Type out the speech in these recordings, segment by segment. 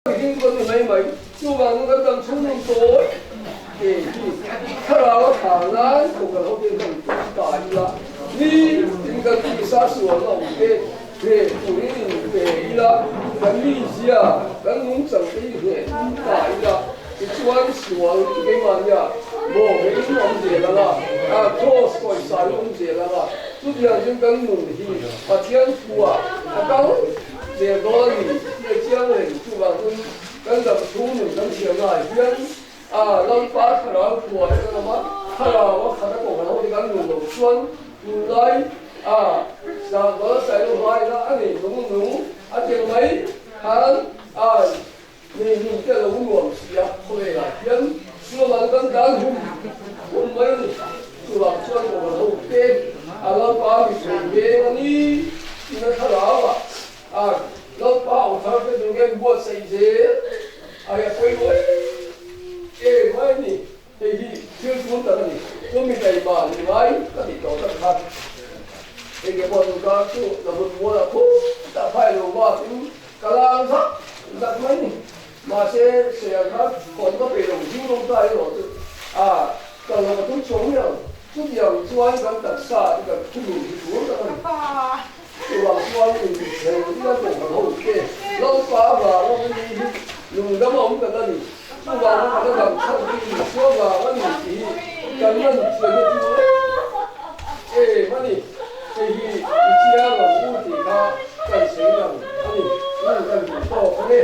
Ding kan ni mai mai. Chuvang chu kan dam chhung nun tawi te hi thlarau a thla nan ko kan hoten kan tum ta ila, ni tin kan tisa sual a awm te hneh turin in pe ila, kan mizia, kan nungchang te hi hneh tum ta ila, tichuan sual chu keimahnia bawhbein awm zel ang a, a kraws pawisa in awm zel ang a, chutiang chuan kan nun hi Pathian thuah a kal Zel dawn a ni tih a chiang reng. Chuvang chuan kan dam chhung nun kan thiamna ah hian a Lalpa thlarau thuah te kan awm a, thlarau a khat a kawng ho te kan nun loh chuan tunlai a Sangval Sailo hlaina a nei nung nung a tel mai khan a nei nun te a lo nuam si a, khawvelah hian chuvang kan dan hum hum mai a ni. Chuvang chuan kawng ho te a Lalpa mipui veng a ni tiin a thlarau ah a Lalpa aw thar te chu ngen buatsaih zel a hi a pawimawh em em mai a ni. Hei hi thil tul tak a ni. Chu mi taima ni ngai ka tih tawh tak khan hei ke pawh chu kar chu la vun mual ah khut ah phai lo bak in ka lang zak zak mai ni. Mahse sel kha kawn ka peih lo zing rawng ta erawh chu a kal lo ka tum chhuak miah lo. Chutiang chuan kan taksa te kan thunun hi tur tak a ni. Chuvang chuan inhel ila kawhhran ho te Lalpa vanga ka ni hi lungdam a awm kan a ni. Chuvanga kan a dam chhan hi Isua vang a ni tih hi kan lan chian a tul em a ni. Hei hi i chiang ang u tih kha kan sawi lang a ni. Nun kan duh tawk a ni.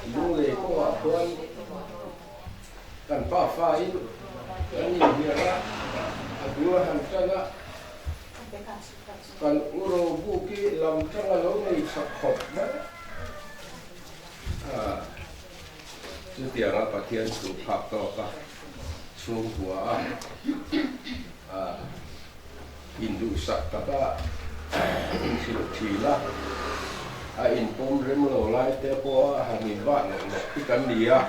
Lunglei kawngah khuan kan pa fain kan inhnial a, a dul a han tan a, kan u Robuki lam tang a lo nei chak khawp mai a. Chutianga Pathian thu phak tawk a chhungkua a induhsak taka inhrilh thin a, a inpawm rem lo lai te pawh a han inbah nawk nawk hi kan ni a,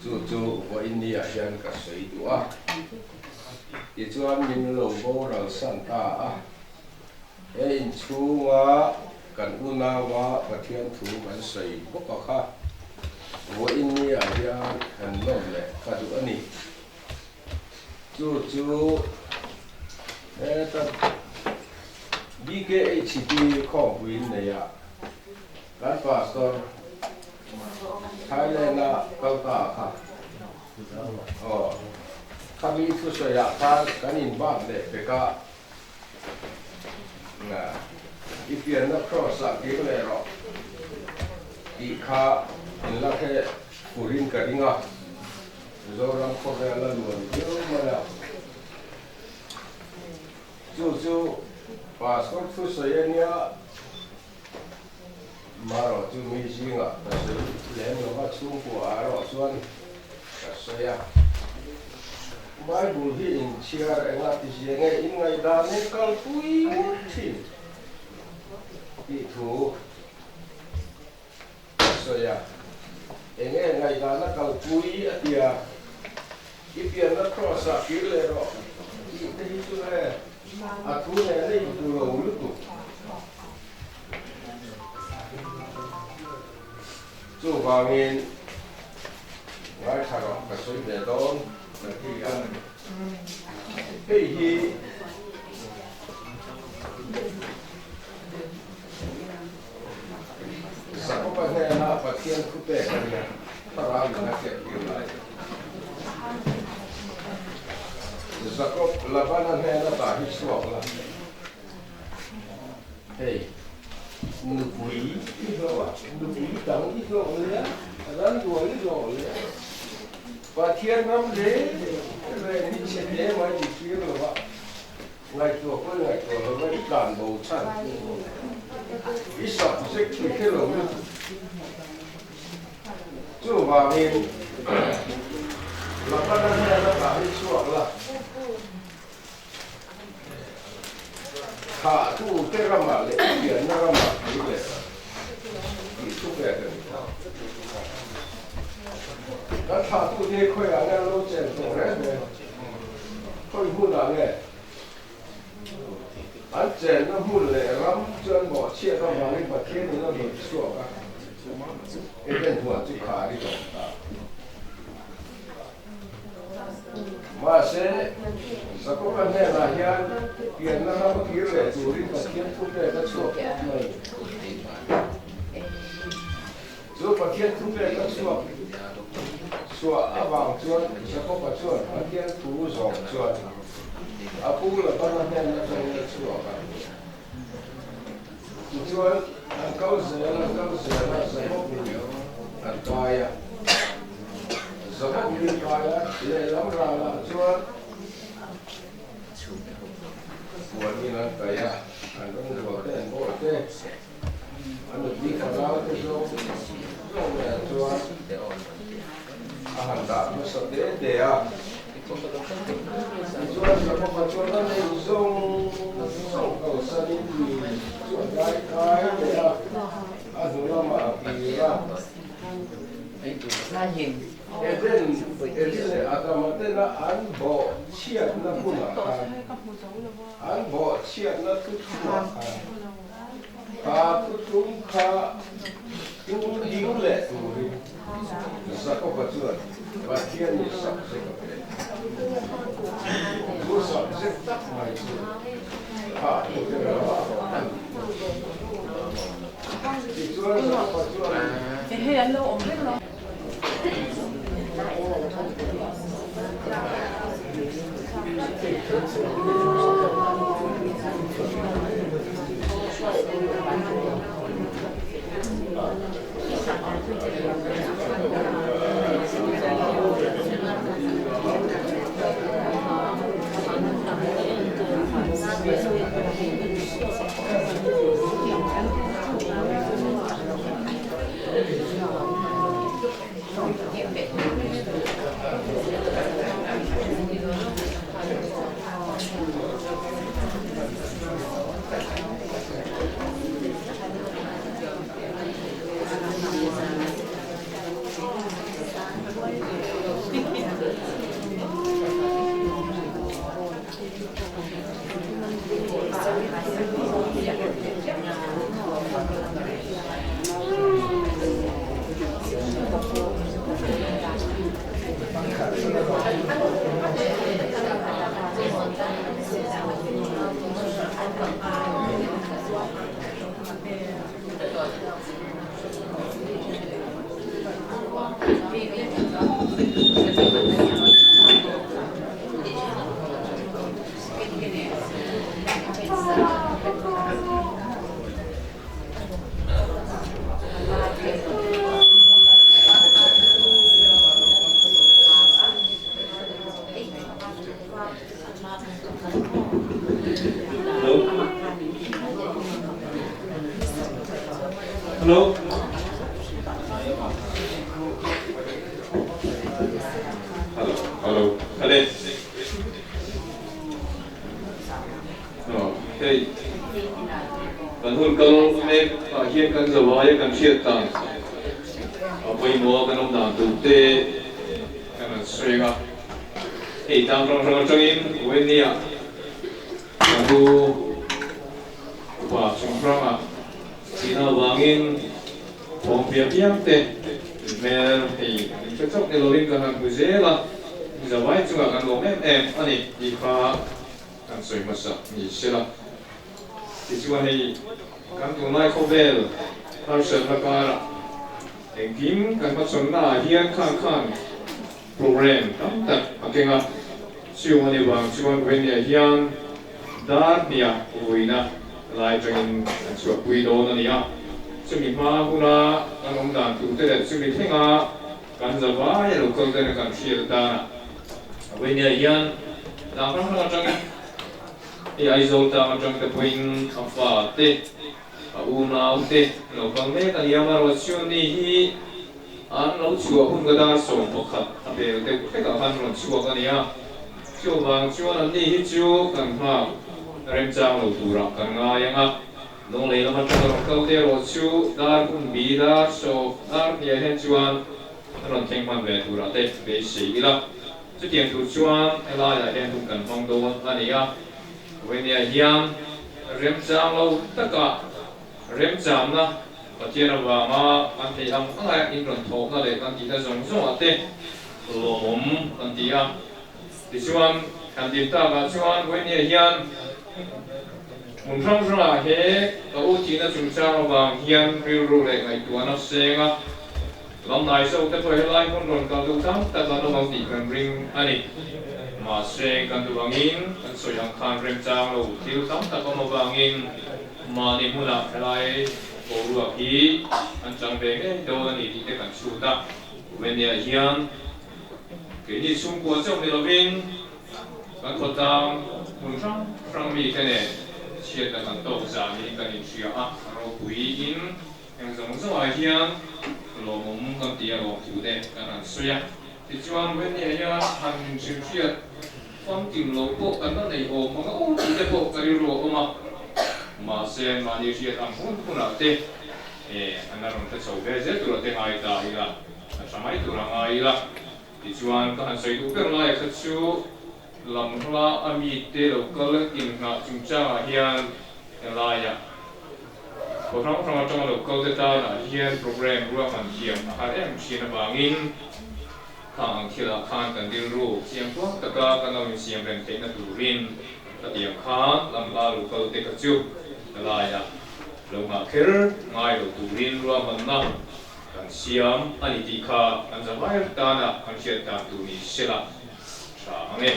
chu chu vawiin ni ah hian ka sawi duh a. Tichuan min lo boral san ta a. He inchhunga kan unaua Pathian thu kan sawi bawk a kha vawiin ni ah hian han lawm leh ka duh a ni. Chu chu heta BKHP khawmpui neia kan Pastor Thailand-a kal ta kha aw khami thusawiah khan kan inbak leh pek a. I pianna cross ah kir leh rawh tih kha in la hre furin ka ring a, Mizoram khawvel a luan viau mai a, chu chu Pastor thusawi a nia, marawh chu mi zingah ka sawi lem lo va, chhungkua ah erawh chuan ka sawi a. Bible hi in chhiar enga ti zia nge in ngaihdan in kalpui ngawt thin tih thu ka sawi a. Enge ngaihdan a kalpui a tia i pianna cross ah kir leh rawh tih te hi chu e a thu nen a intu lo lutuk. Chuvangin ngaithla rawh ka sawi ve dawn ka ti a, hei hi Jakoba hnena Pathian thu pek a nia, thlarau in a hriat tir lai. Jakob Labana hnena tah hi chhuak la. Hei, nupui i hlawh a, nupui dang i hlawh leh a, ran rual i hlawh leh a, Pathian ram reng reng hi chhe hle mai i thlir lo a, ngaihtuah pawh i ngaihtuah lo va, i tlan bo chhan, i subject i hre lo lutuk. Chuvangin, Labana hnena tah hi chhuak la. Thlahtute ramah leh pianna ramah thei leh tih thu pek a ni. Kan thlahtute hi khawiah nge an lo chen tawh reng reng? Khawi hmunah nge an chenna hmun leh ram chu an bawhchhiat avangin Pathianin a hnawih chhuak a, Eden huan chu khar i awm ta. Mahse, Jakoba hnenah hian pianna ram a kir leh turin Pathian thu pek a chhuak tawp mai. Chu Pathian thu pek a chhuak chhuah avang chuan Jakoba chuan Pathian thu zawng chuan a pu Labana hnen atangin a chhuak a. Tichuan, an kal zel, an kal zel a, Jakob lui an kai a. Jakob lui kai a, lehlam ralah chuan puanin an kai a, an rawngbâwl te, an bawih te, an nupui fanau te zawng zawng nen chuan a han dah hmasa te te a. Tichuan Jakoba chuan a nei zawng zawng kalsanin tui chu a dai kai leh a, a hnu lamah a kir a. Eden, Eden leh Adama tena an bawhchhiatna hmunah khan, an bawhchhiatna thuthlungah khan, kha thuthlung kha tum ding leh turin Jakoba chuan Pathianin subject a pe. Chu subject tak mai chu kha tute rama a ni. Tichuan Jakoba chuan. Hello. Hello. Hello. Hello. Hello. Hei, kan hun kal mek ah hian kan zavaia kan hriat dan a pawimawh a kan awm dan tur te kan han sawi ang a. Hei tang hrang hrang atangin Wendy-a ka nu upa chung hranga thihna avangin thawm piah piang te hmel hei in hre chauh ni lovin kan han hmu zel a, zavai chungah kan lawm em em a ni tih kha kan sawi hmasa ni sela. Tichuan hei kan tunlai khawvel harsatna karah engkim kan hmachhawnna ah hian khang khan Program tam tak a keng a, chung a ni vang chuan Venia hian dar hniah vuina lai atangin an chhuahpui dawn a ni a, chumi hma huna kan awm dan tur te leh chumi thlenga kan zavai a lo kal ten a kan hriat atana Venia hian tlang hrang hrang atangin hei Aizawl tlang atang te pawhin a fa te a unau te lo kal mek a ni a, amaherawhchu ni hi An lo chhuah hun ka dar 11 a bel deuh hlekah khan rawn chhuak a ni a, chuvang chuan anni hi chu kan nghak remchang lo turah kan ngai ang a, Lunglei lam atanga rawn kal te erawh chu dar hun bi dar sawm dar hniah hian chuan an rawn thleng hman ve turah te beisei ila, chutiang tur chuan helaiah hian hun kan hmang dawn a ni a, Vawiniah hian remchang lo takah remchamna Pathian avanga kan theih ang anga in rawn thawhna leh kan tihna zawng zawngah te lawmawm kan ti a. Tichuan, kan din takah chuan Vawiniah hian hmun hrang hrangah he ka u thihna chungchang avang hian rilru leh ngaihtuahna seng a, lamhnai zawk te pawh helai hmun rawn kal duh tam tak an awm ang tih kan ring a ni. Mahse, kan duh angin kan sawi ang khan remchang lo thil tam tak awm avangin Mahni hmunah helai boruak hi an chang ve ngei dawn a ni tih te kan chhut a. Venia hian keini chhungkua chauh ni lovin kan khawtlang hmun hrang hrang mite nen chhiatna kan tawk zanin kan inhria a, ropuiin eng zawng zawngah hian lawmawm kan ti a lawm thu te kan han sawi a. Tichuan Venia hian han inhrilhriat Famkim lo pawh kan la nei awm ang a aw tih te pawh ka rilru a awm a, mahse mahni hriat ang hun hunah te e an la rawn hre chho ve zel tur a te ngai ta ila, a tha mai tur a ngai ila. Tichuan ka han sawi duh ber laia kha chu lam hla a mite lo kal inngah chungchangah hian helaiah khaw hrang hrang atanga lo kal te tanah hian programme ruahman thiam a har em thin avangin, Khang ang thilah khan kan rilru chiang tuak taka kan lo insiam reng theihna turin ka tiang khan lam hla lo kal te kha chu ka laia lo nghah kher ngai lo turin ruahmanna kan siam a ni tih kha kan zavai tana kan hriat dan tur ni sela tha ang e.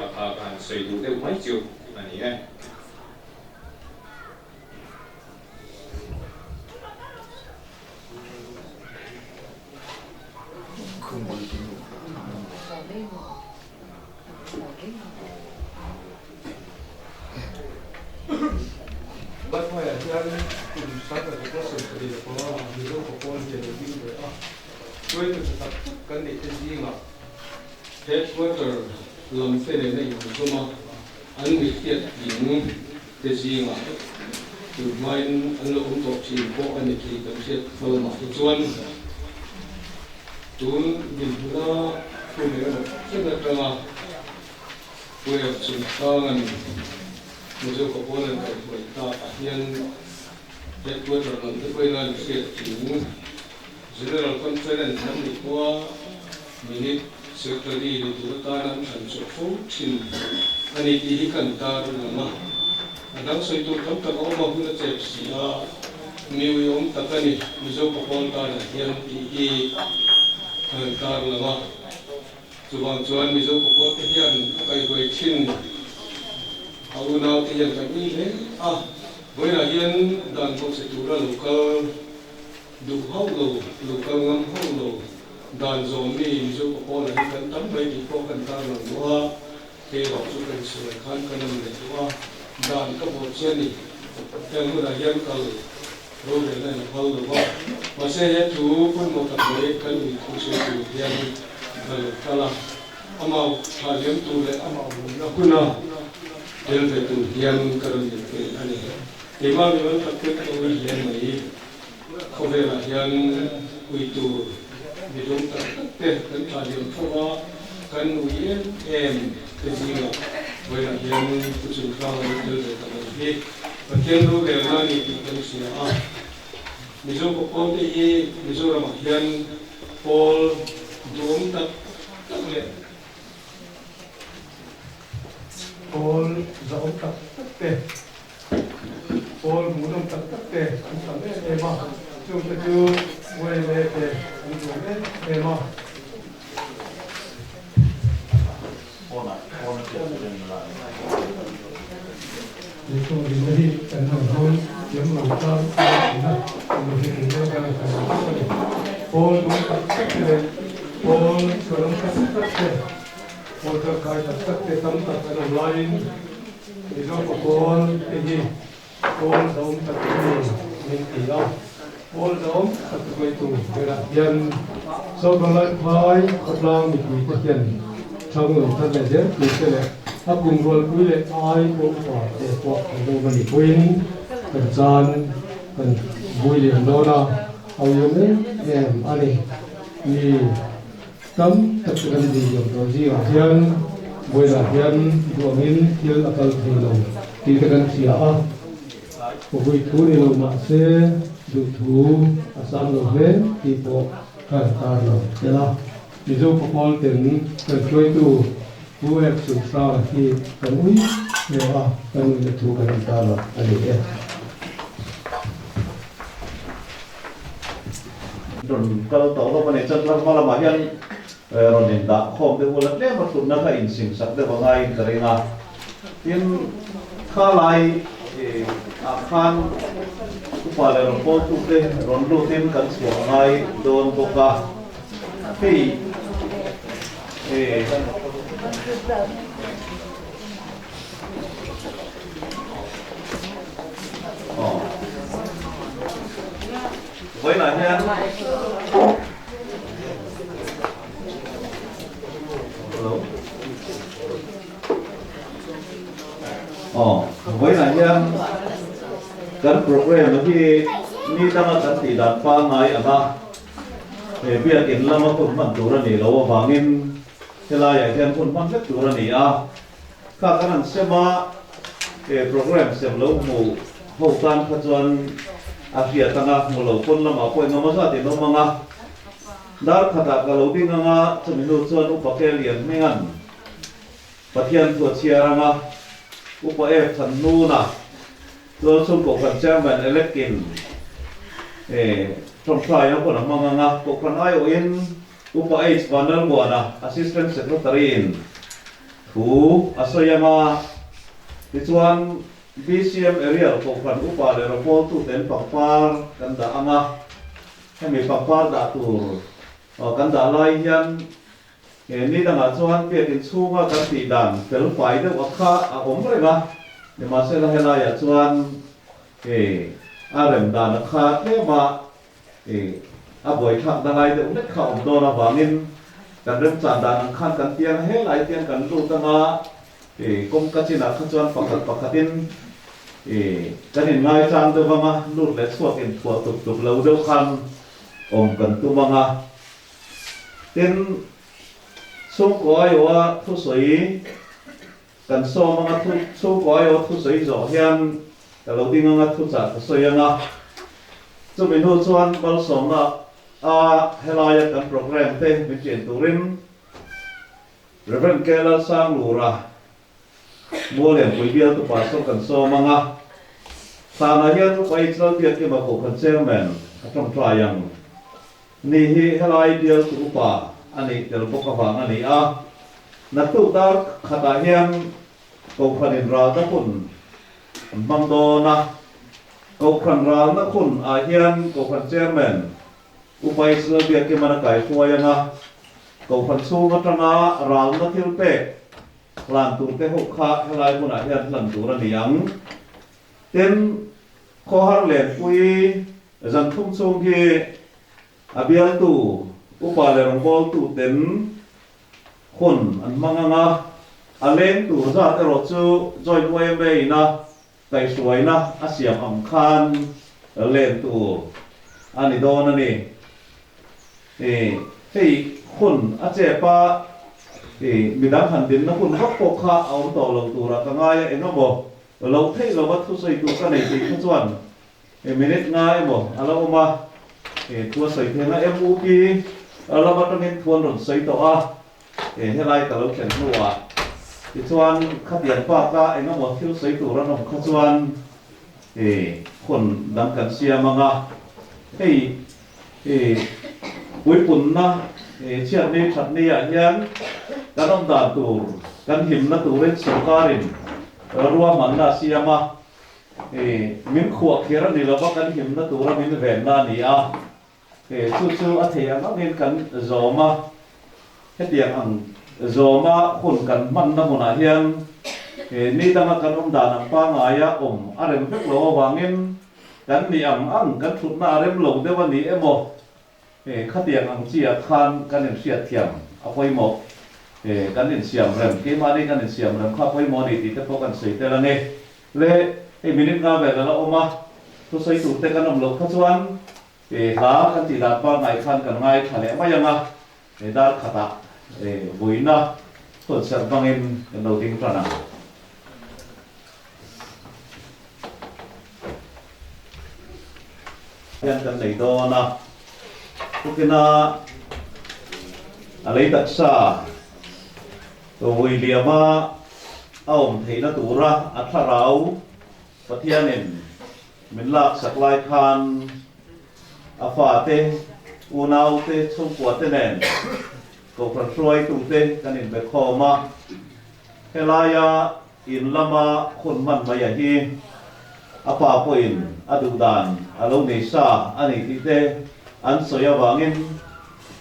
A kha ka han sawi duh deuh mai chu a ni e. Bathmaiah hian kum 1975 Mizo Papawl hian a ding ve a, hruaitu tha tak tak kan neih te zingah Headquarter lam te nena inzawm a, an mithiat tling te zingah tun hmain an lo awm tawh thin pawh a ni thei kan hriat hma lamah hi chuan tun dinhmuna hun eng emaw chen atanga Puer chungchang an Mizo ka pawl an kaihhruai takah hian Headquarter lam te pawhin an hriat tling General Conference an nih pawha Minute Secretary ni tur atan an thlan chawp fo thin a ni tih hi kan tar lang a. A dang sawi tur tam tak a awm a, hun a chep si a, mi ui awm. awm tak a ni Mizo papawl tanah hian tih hi a han tar lang a. Chuvang chuan Mizo papawl te hian a kaihruai thin a unau te hian kan ui hle a. Vawiinah hian dan bawhchhe tura lo kal duh hauh lo, lo kal ngam hauh lo dan zawm mi Mizo papawl ah hi kan tam mai tih pawh kan tar lang duh a. Kei erawh chu ka insual khan ka nawm leh duh a, dan ka bawh che a ni. Heng hunah hian kal rorelna in a phal lo va, mahse he thu pawimawh tak mai kan ui thu sawi tur hian ka lo kal a, amah thla liam tur leh amah vunna huna tel ve tur hian ka rawn inpe a ni. Keimah mimal tak pawhin ka ui hle mai. Khawvelah hian ui tur midum tak tak te kan thlah liam tho a, kan ui em em te zingah vawilah hian Pu Chungchang a lo tel ve ta mai hi Pathian rorelna a ni tih kan hria a. Mizo pawl te hi Mizoramah hian pawl duhawm tak tak leh pawl zahawm tak tak te Pawl hmuhnawm tak tak te an tam em em a, chungte chu YMA te an zuam em em a. Lehkhaw hi kan han hawn thiam lo tan a tina inhrilh deuh kan han sawi lo a ni. Pawl dum tak tak te leh pawl chhuanawm tak tak te, pawl tangkai tak tak te tam tak an awm laiin, Mizo ka pawl te hi pawl zawm tak a ni min ti a, pawl zawm tak hruaitu berah hian Sawrkar Laiphai khawtlang mipui te hian thang lo thar leh zel tur te leh a kum rualpui leh ai pawh upa te pawh an lo va ni pawhin kan chan kan vui lian dawn a, a uiawm em em a ni. Mi. Tam tak chu kan vui liam tawh zingah hian vawilah hian duh angin thil a kal thei lo tih te kan hria a, vui thu ni lo mahse duh thu a sang lo hle tih pawh kan tar lo tel a. Mizo papawl ten kan hruaitu Pu Ek Chungchang hi kan ui hle a, kan uina thu kan han tar lo a ni e. Rawn kal tawh hlawm a ni. Chuan hla hma lamah hian rawn indah khawm deuh ula tlem a thutna kha insim sak deuh a ngaiin ka ring a. Tin, kha lai ah khan upa leh rawn pawltute rawn lutin kan chhuah a ngai dawn bawk a. Hei Vawiinah hian Hello Aw vawiinah hian kan program hi ni danga kan tih dan pangngai anga he biakin lama hun hman tur a nih loh avangin helaiah hian hun hman vek tur a ni a. Kha kan han sem a, he program sem lo hmu ho tan kha chuan a hriat anga hmu lo pawn lamah pawh engemaw zat in awm ang a. Dar khatah ka lo ding ang a, chumi hnu chuan Upa Ke Lian hminga'n Pathian thu a chhiar ang a, Upa Ef Than Nuna chuan Chhungkohhran Chairman elect in tawngtai a hun a hmang ang a, Kohhran aiawhin Upa H Vanlalmuana Assistant Secretary in Thu a sawi ang a, tichuan BCM Aerial Kohhran Upa leh Rawpawltuten pangpar kan dah ang a, hemi pangpar dah tur kan dah lai hian he ni dangah chuan biakin chhunga kan tih dan fel fai deuh a kha a awm reng a, nimahsela helaiah chuan a rem dan a kha tlem a, A buaithlak na ngai deuh hlek kha awm dawn avangin kan remchan dan ang khan kan tiang a, helai tiang kan lut anga kawngka chinah kha chuan pakhat pakhatin kan inngaichang deuh anga lut leh chhuak inthuah tuk tuk lo deuh khan awm kan tum anga. Tin, chhungkaw aiawha thusawi kan sawm anga thu chhungkaw aiawha thusawi zawh hian Ka lo ding anga thuchah ka sawi anga, chumi hnu chuan malsawmna a helaia kan programme te min ṭian turin Rev. K. Lalsanglura Mualianpui bialtu pastor kan sawm anga. Hlanah hian Upa H Lalbiakkima Kohhran Chairman a tawngtai ang ni hi helai bialtu upa a nih tel bawk avang a ni a. Naktuk dar khatah hian Kohhranin ralna hun an hmang dawn a. Kohhran ralna hun ah hian Kohhran Chairman Upa H Lalbiakkiman a kaihruai ang a. Kohhran chhung atanga ralna thil pek Hlan tur te ho kha helai hmunah hian hlan tur a ni ang. Tin, khawhar lenpui zan thum chhung hi a bialtu upa leh rawngbawltu ten hun an hmang ang a, a leng tur zat erawh chu Joint YMA ina kaihhruaina a siam ang khan len tur a ni dawn a ni. I hei hun a chep a, i midang han dinna hun vak pawh kha a awm tawh lo turah ka ngai a, eng emaw lo theih lova thusawi tur ka nei tih kha chuan i minute nga emaw a la awm a, i thu a sawi thei ang a, MUP lam atangin thu an rawn sawi tawh a, i helai ka lo thlen hnuah tichuan khatiang baka eng emaw thil sawi tur an awm kha chuan i hun dang kan siam ang a, hei I puipunna chhiatni thatni ah hian kan awm dan tur, kan himna turin sawrkarin ruahmanna a siam a, i min khuah kher a ni lova kan himna tura min venna a ni a, i chu chu a thei ang angin kan zawm a, hetiang ang zawma hun kan hmanna hmunah hian i ni danga kan awm dan ang pangaia awm a rem vek lo avangin Kan nih ang ang kan thutna a rem lo deuh a ni emaw? E, khatiang ang chi ah khan kan inhriatthiam a pawimawh. E, kan insiam rem, keimahni kan insiam rem kha a pawimawh a ni tih te pawh kan sawi tel a ni. Le, hei minute nga vel a la awm a, thusawi tur te kan awm loh kha chuan e, hla kan tih dan pangngai khan kan ngaithla leh mai ang a, e, dar khatah e, vuina hunserh hmangin kan lo ding tan ang. Hian kan nei dawn a, tukina a lei taksa William-a a awm theihna tura a thlarau Pathianin min laksak lai khan a fate, unaute, chhungkuate nen Kohhran hruaitute kan inbe khawm a, helaia In lama hun hman mai a hi a pa pawhin a duh dan a lo nei sa a ni tih te an sawi avangin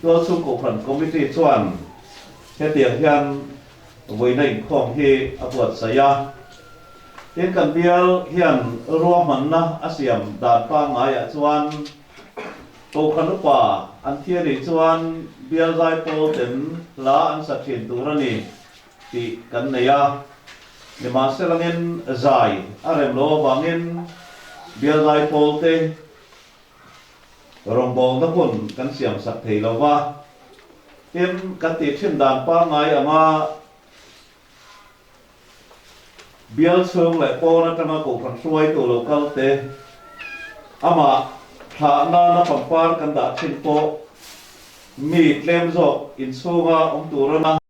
Tualchhung Kohhran Committee chuan hetiang hian vawiina inkhawm hi a buatsaih a. Tin, kan bial hian ruahmanna a siam dan pangngaiah chuan Kohhran upa an thi a nih chuan bial zai pawl ten hla an sa thin tur a ni. Tih kan nei a, nimahselangin zai a rem lo avangin bial zai pawlte rawngbawlna hun kan siam sak thei lo va. Tin, kan tih thin dan pangngai anga bial chhung leh pawn atanga kohhran hruaitu lo kalte amah thlah nana pangpar kan dah thin pawh mi tlem zawk inchhunga awm turana.